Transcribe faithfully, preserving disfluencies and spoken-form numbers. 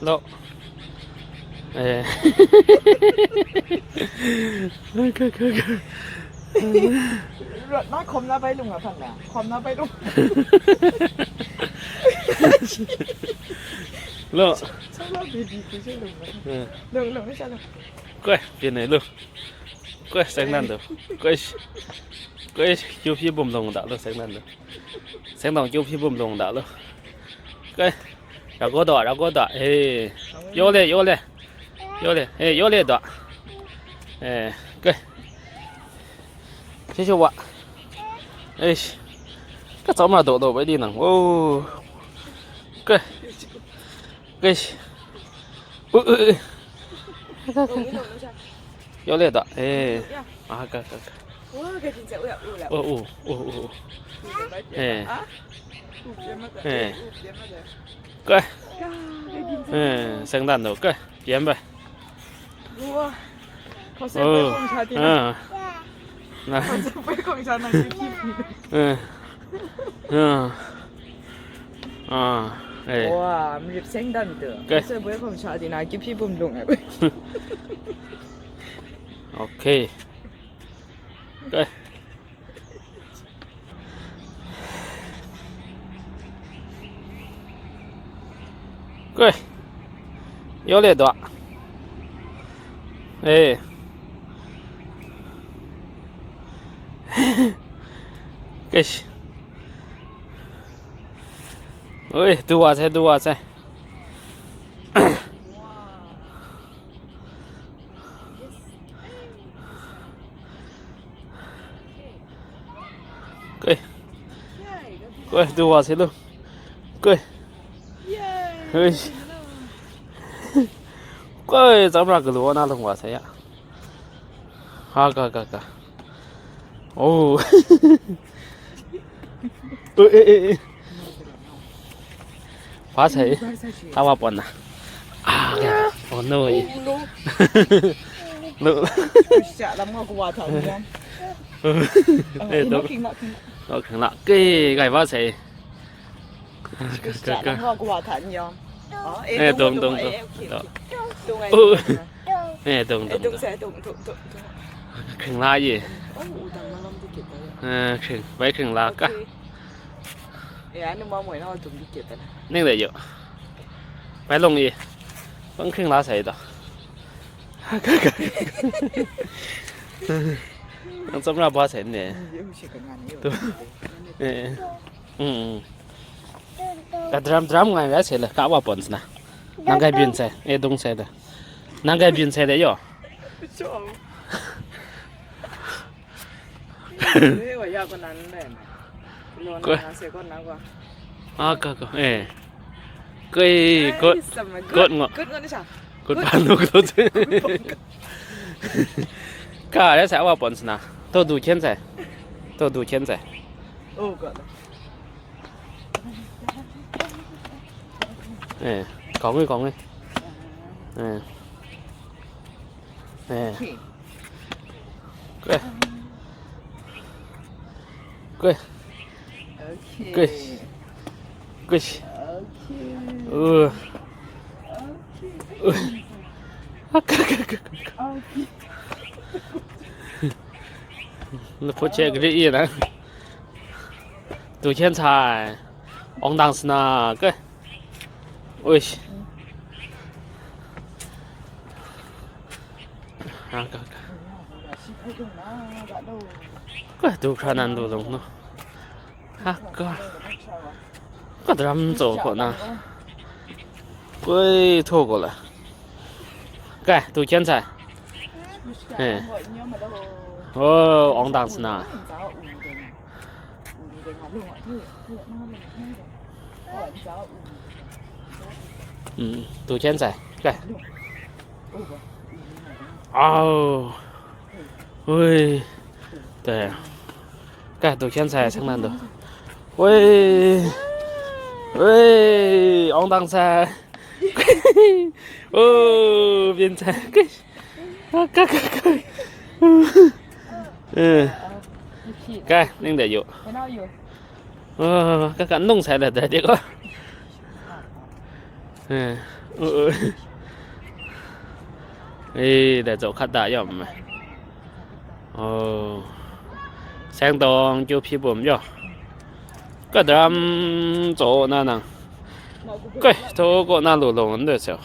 Lo. Eh. Ka, ka, ka. Rawt na hkawm na bai lung a hpan na. Hkawm na bai lung. Lo. Chawla baby ku che lung na. Eh. Lung, lung, sha lung. Koi, byin ai lo. Koi, seng nan do. Koi. Koi, kyu phi bum long da lo, seng nan do. Seng dong kyu phi bum long da lo. Koi. Ra go do, ra go do. Eh. Yo le, yo le. Yo le. Eh, yo le do. Eh, koi. Shi shu wa. Eish. Ka tsawm ra do do bai di nang. Oh. Koi. Koi. Uh, uh, uh. Yo le do. Eh. Ah, ka, ka, ka. Oh, oh, oh, oh, oh. Eh. Eh. Koi. Eh, seng dan do. Koi. Byin bai. Oh. Ah. Na. Eh. Ah. Ah. Eh. Wa, mrip seng dan tu. Koi. Kose boi kong sha di na, kyu phi bum lung ai. Okay. Koi. Koi. Yo le do. Eh. Koi. Oi, du wa sai, du wa sai. Koi. Koi, du wa sai lo. Koi. Hei. Koi, tsawm ra galu na lung wa sai ya. Ha, ka, ka, ka. Oh. Eh, eh, eh, eh. Hpa sai. Hpa wa pon na. Ah, ya. Oh, no. Lo. Sha lam nga ku wa tha ni yam. Eh, eh, dong. King la, king la. Oh, king la. Ke, gai hpa sai. Ka, ka, ka. Sha lam nga ku wa tha ni yam. Oh, eh, dong, dong, dong. Eh, okay, okay. Dong ai. Oh. Eh, dong, eh, dong, dong dong. Sai, dong, dong, dong, dong. Hkring la ye. Oh, u dang na lam dikit ba ya. Eh, hkring, bai hkring la ka. Okay. Eh, anu ma moi na dum dikit ba na. Ning le yo. Bai long ye. Bang hkring la sai do. Nang tsam ra ba sai ne. Ye, u shi ka nga ni yo. Tu. Eh. Mm. Ka dram dram ngai ra se le ka wa pon sna. Nang kai bin sai, e dung sai da. Nang kai bin sai da yo. Chong. Eh, wa ya ko nan le. Lo na se ko na ko. Ah, ka ko. Eh. Koi, kot, kot ngo. Kot ngo ni sa. Kot pa no kot. Ka ya sa wa pon sna. To du chen sai. To du chen sai. Oh, god. Eh, kong ni, kong ni. Eh. Eh. Koi. Koi. Koi. Koi. Uh. Uh. Lu phu che gri i na. Du chen sai. Ong dang sna ke. Uish. Ha, ka, ka. Ka du hkra nan du long no. Ha, ka. Ka dram tso ko na. Koi tho ko la. Kai, du chen sai. Eh. Oh, ong dang sna. Mm, du chen sai. Kai. Au. Ui. Dai. Kai, du chen sai, sang nan du. Ui. Ui, ong dang sai. Oh, byin sai. Kai. Ka, ka, ka, ka. Eh. Kai, ning de yu. Oh, ka, ka, nung sai le dai de ko. Eh. Ui, ui. Ê, dai zaw hkat da yawm ai. Oh. Seng tawng kyu hpyi bum yaw. Ka daram zaw na nang. Kai, thaw kaw na lu long ndai seu.